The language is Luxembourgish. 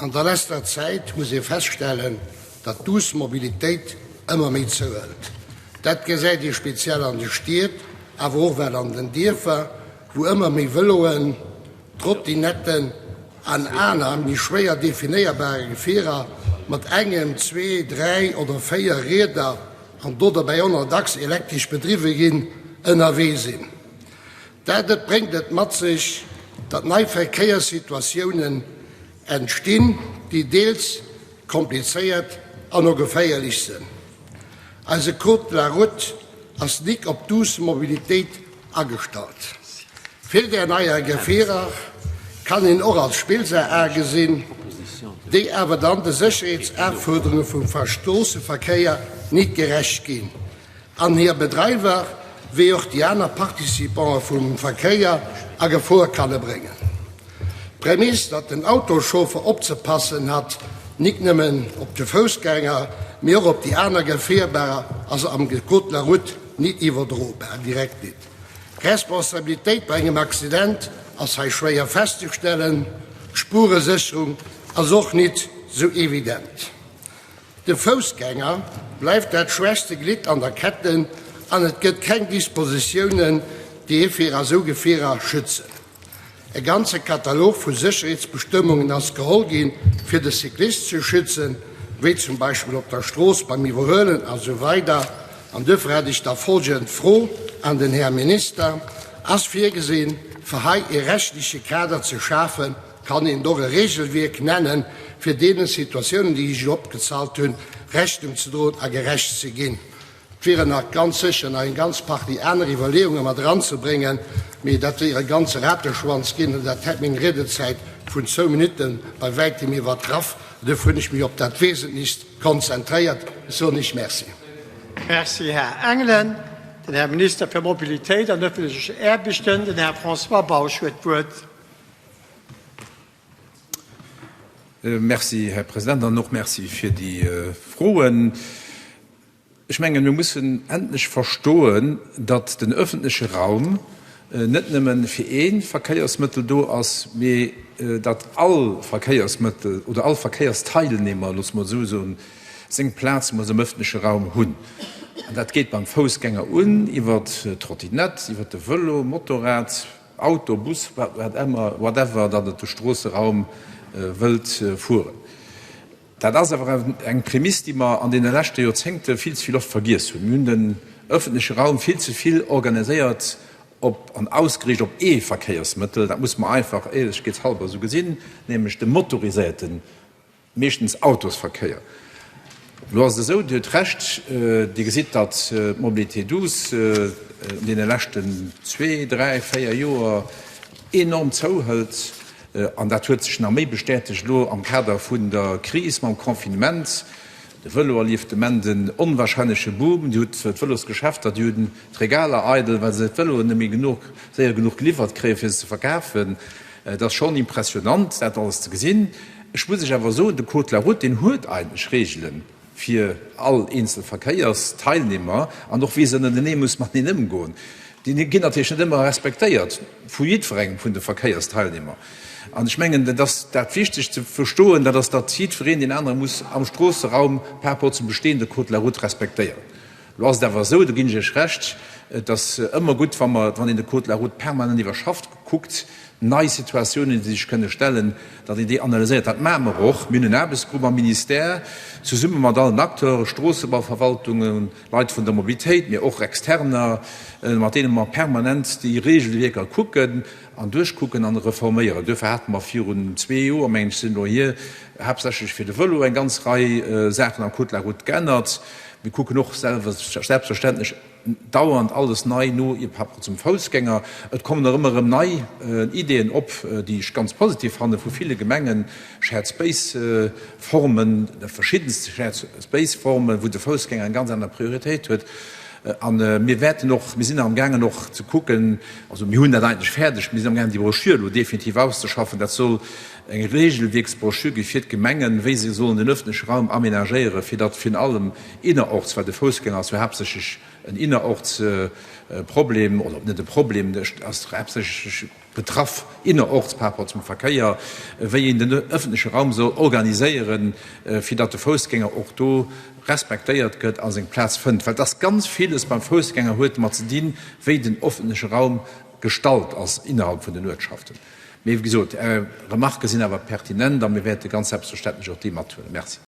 An der leschter Zäit muss ee feststellen, datt d'duuss Mobilitéit ëmmer méi zouhëlt. Dat gesäit ee speziell an de Stied, awer och well an den Dierfer, wou ëmmer méi Vëloen, Trottinetten an aner méi schwéier definéierbare Gefierer mat engem, zwee, dräi oder véier Rieder an do derbäi och nach dacks elektresch bedriwwe ginn, ënnerwee sinn. Dat et bréngt et mat sech, datt nei Verkéierssituatiounen entstinn, déi deels komplizéiert an och geféierlech sënn. Eise Code de la route ass nik op douce Mobilitéit agestallt. Vill där neier Gefierer kann een och als Spillsaach gesinn, déi awer dann de Sécherheetsafuerderunge vum Verstoosseverkéier nit gerecht ginn an hir Bedreiwer wéi och déi aner Participante vum Verkéier a Gefor kanne bréngen. D'Prämiss, datt den Autoschauffer opzepassen hat, nik nëmmen op de Foussgänger, mee och op déi aner Gefierbauer, ass am Code de la route nit iwwerdrobar, direkt nit. D'Responsabilitéit bei engem Accident ass hei schwéier festzestellen, d'Spuresécherung ass och nit sou evident. De Foussgänger bleift dat schwächste Glidd an der Ketten an et gëtt keng Dispositiounen, déi ee fir a sou Gefierer schützen. E ganze Katalog vu Sécherheetsbestëmmungen ass geholl ginn, fir de Cyclist ze schützen, wéi zum Beispill op der Strooss beim Iwwerhuelen a sou weider An duerfir hätt ech da folgend Fro an den Här Minister, Ass virgesinn, fir hei ee rechtliche Kader ze schafen, kann een et och e Regelwierk nennen, fir deene Situatiounen, déi ech elo opgezalt hunn, Rechnung ze droen a gerecht ze ginn? Et wieren nach ganz sécher nach eng ganz Partie aner Iwwerleeunge mat eranzebréngen, mee dat wier e ganze Rateschwanz ginn an dat hätt meng Riedezäit vun zwou Minutte bei wäitem iwwertraff. Duerfir hunn ech mech op dat Wesentlichst konzentréiert. Ech soen Iech Merci. Merci, Här Engelen. Den Här Minister fir Mobilitéit an öffentleche Aarbechten, den Här François Bausch, huet d'Wuert. Merci, Här President, an och Merci fir déi Froen. Ech mengen, mir mussen endlech verstoen, datt den öffentleche Raum net nëmme fir ee Verkéiersmëttel do ass, mee datt all Verkéiersmëttel oder all Verkéiersteilnehmer, loosse mer et esou soen, seng Plaz muss am öffentleche Raum hunn. An dat geet beim Foussgänger un, iwwer d'Trottinett, iwwer de Vëlo, Motorrad, Auto, Bus, wat emmer, whatever, datt et de Stroosseraum wëllt fueren. Dat ass awer eng Prämiss, déi mer an deene leschte Joerzéngte vill ze vill oft vergiess hunn. Mir hunn den öffentleche Raum vill ze vill organiséiert op an ausgeriicht op ee Verkéiersmëttel, dat muss mer einfach éierlechkeetshalber esou gesinn, nämlech de motoriséierten, meeschtens Autosverkéier. Elo ass et esou, Dir hutt Recht, Dir gesitt, datt d'Mobilité douce an deene leschten zwee, dräi, véier Joer enorm zouhëlt. An dat huet sech nach méi bestätegt elo am Kader vun der Kris mam Confinement. De Vëlo erlieft de Moment en onwahrscheinleche Boom. Dir hutt d'Vëlosgeschäfter, déi hunn d'Regaler eidel, well se d'Vëloen net méi genuch, séier genuch geliwwert kréien, fir se ze verkafen. Et ass schonn impressionant, dat alles ze gesinn. Ech muss lech awer soen, de Code de la route, deen huet eigentlech Reegelen. fir all eenzel Verkéiersteilnehmer an och wéi se ënnertenee muss mateneen ëmgoen, déi ginn natierlech net ëmmer respektéiert vu jiddwerengem vun de Verkéiersteilnehmer. An ech mengen, dat ass dat Wichtegst ze verstoen, dat ass, datt jiddwereen deen anere muss am Stroosseraum par rapport zum bestehende Code de la route respektéieren. Elo ass et awer esou, do ginn ech Iech Recht, et ass ëmmer gutt, wa mer, wann een de Code de la route permanent iwwerschafft, kuckt, nei Situatiounen, déi sech kënne stellen, datt een déi analyséiert. Dat maache mer och. Mir hunn en Aarbechtsgrupp am Ministère, zesumme mat allen Acteuren, Stroossebauverwaltungen, Leit vun der Mobilitéit, mee och Externer, mat deene mer permanent déi Regelwierker kucken an duerchkucken an reforméieren. Duerfir hate mer virun zwee Joer, mengen ech, sinn elo hier, haaptsächlech fir de Vëlo eng ganz Rei Saachen am Code de la route geännert. Mir kucken och selbstverständlech dauernd alles nei no par rapport zum Foussgänger. Et kommen och ëmmer erëm nei Ideeën op, déi ech ganz positiv fanne vu ville Gemengen, Shared Space Formen, verschiddenste Shared Space Formen, wou de Foussgänger eng ganz aner Prioritéit huet. A mir wäerten och, mir sinn amgaangen och ze kucken, also mir hunn dat eigentlech fäerdeg, mir sinn amgaangen déi Broschür elo definitiv auszeschaffen, dat soll eng Regelwierksbroschür gi fir d'Gemengen, wéi se sollen den öffentleche Raum aménagéieren, fir datt virun allem innerorts, well de Foussgänger ass jo haaptsächlech en Innerortsproblem, oder net e Problem, ass haaptsächlech. betraff innerorts par rapport zum Verkéier, wéi een den öffentleche Raum soll organiséieren, fir datt de Foussgänger och do respektéiert gëtt a seng Plaz fënnt. Well et ass ganz villes beim Foussgänger huet domat ze dinn, wéi den öffentleche Raum gestalt ass innerhalb vun den Uertschaften. Mee wéi gesot, Är Remarquë sinn awer pertinent a mir wäerte ganz selbstverständlech och déi mathuelen. Merci.